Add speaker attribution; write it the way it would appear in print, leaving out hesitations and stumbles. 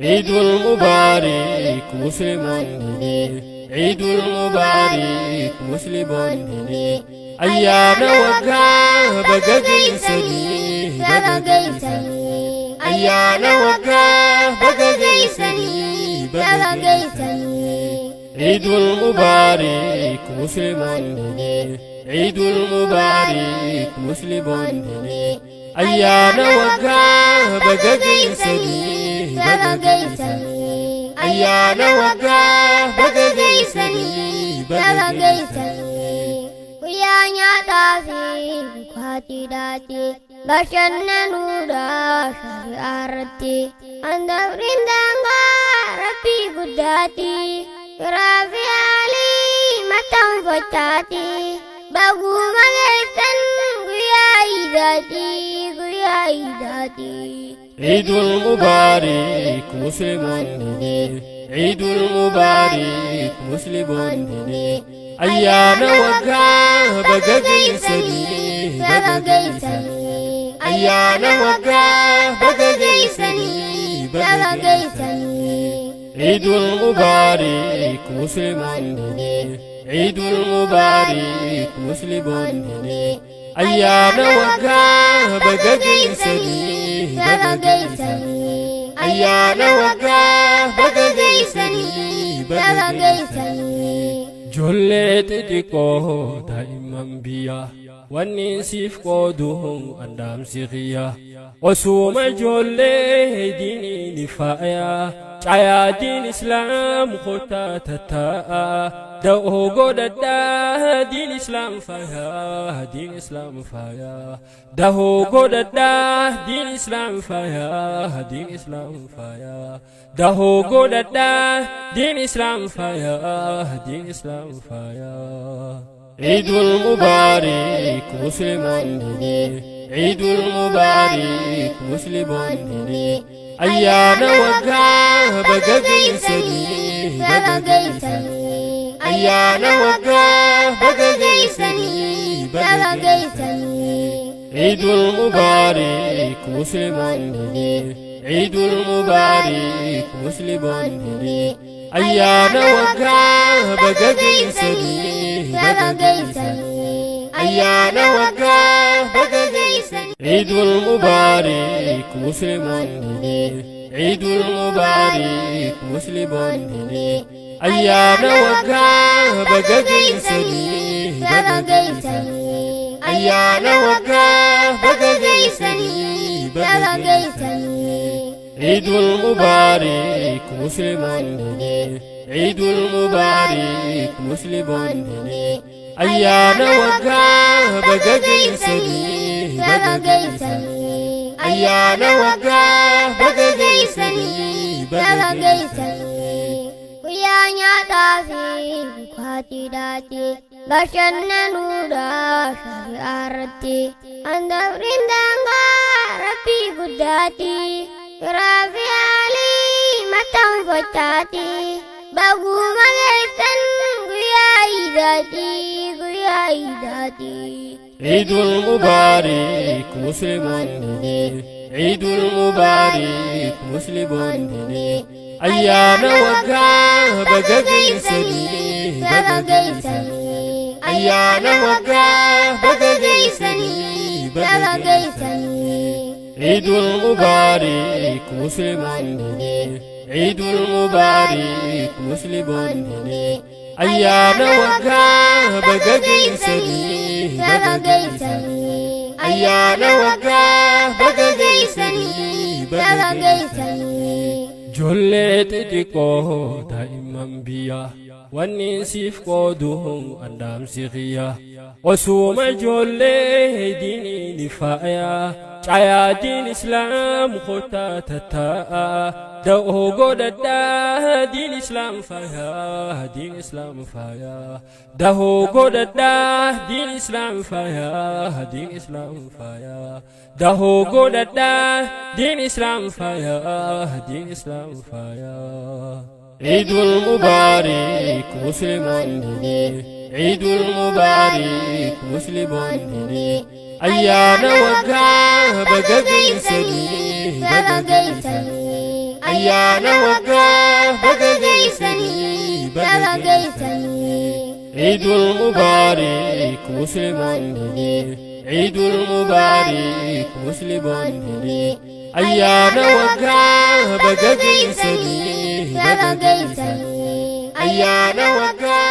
Speaker 1: Ciidul Mubaarik Musliimoonni, Ciidul Mubaarik Musliimoonni, ayyaana waggaa baga geessanii, baga geessanii, ayyaana waggaa baga geessanii, baga geessanii. Ciidul Mubaarik Musliimoonni, Ciidul Mubaarik Musliimoonni, ayyaana waggaa baga geessanii, baga geessanii, ayyaana waggaa baga geessanii, baga geessanii.
Speaker 2: Guyyaa nyaataa fi dhugaatiidhaati. Bashannanuudha shari'aa irratti. Handafriin daangaa rabbii guddaati. Firaa fi haalii maxxanfachaati. Baguma geessan guyyaa iidaati, guyyaa iidaati.
Speaker 1: Ciidul Mubaarik Musliimoonni, Ciidul Mubaarik Musliimoonni, ayyaana waggaa baga geessanii, baga geessanii, ayyaana waggaa baga geessanii, baga geessanii. Ciidul Mubaarik Musliimoonni, Ciidul Mubaarik Musliimoonni, ayyaana waggaa baga geessanii, baga geessanii, ayyaana waggaa baga geessanii, baga geessanii. Ijoollee xixiqqoo daa'imman biyyaa, wanni siif qoodu andaamsi kiyya. Osuma ijoollee diiniin faaya, caayaa diin islaam kottaa tattaa'a. Da'oo godhadhaa diin islaam faaya, diin islaam faaya. Dahoo godhadhaa diin islaam faaya, diin islaam faaya. Dahoo godhadhaa diin islaam faaya, diin islaam faaya. Ciidul Mubaarik Musliimoonni, Ciidul Mubaarik Musliimoonni, ayyaana waggaa baga geessanii, baga geessanii, ayyaana waggaa baga geessanii, baga geessanii. Ciidul Mubaarik Musliimoonni, Ciidul Mubaarik Musliimoonni, ayyaana waggaa baga geessanii, baga geessanii, ayyaana waggaa baga geessanii. Ciidul Mubaarik Musliimoonni, Ciidul Mubaarik Musliimoonni, ayyaana waggaa baga geessanii, baga geessanii, ayyaana waggaa baga geessanii, baga geessanii. Ciidul Mubaarik Musliimoonni, Ciidul Mubaarik Musliimoonni, ayyaana waggaa baga geessanii, baga geessanii, ayyaana waggaa baga geessanii, baga geessanii.
Speaker 2: Guyyaa nyaataa fi dhugaatiidhaati. Bashannanuudha shari'aa irratti. Handafriin daangaa rabbii guddaati. Firaa fi haalii maxxanfachaati. Baguma geessan guyyaa iidaati, guyyaa iidaati.
Speaker 1: Ciidul Mubaarik Musliimoonni, Ciidul Mubaarik Musliimoonni, ayyaana waggaa baga geessanii, baga geessanii, ayyaana waggaa baga geessanii, baga geessanii. Ciidul Mubaarik Musliimoonni, Ciidul Mubaarik Musliimoonni, ayyaana waggaa baga geessanii, baga geessanii, ayyaana waggaa baga geessanii, baga geessanii. Ijoollee xixiqqoo daa'imman biyyaa, wanni siif qoodu andaamsi kiyya. Osuma ijoollee diiniin faaya, caayaa diin islaam kottaa tattaa'a. Da'oo godhadhaa diin islaam faaya, diin islaam faaya. Dahoo godhadhaa diin islaam faaya, diin islaam faaya. Dahoo godhadhaa diin islaam faaya, diin islaam faaya. Ciidul Mubaarik Musliimoonni, Ciidul Mubaarik Musliimoonni, ayyaana waggaa baga geessanii, baga geessanii, Ayyaana waggaa baga geessanii baga geessanii. Ciidul Mubaarik Musliimoonni, Ciidul Mubaarik Musliimoonni. Ayyaana waggaa baga geessanii baga geessanii. Ayyaana waggaa.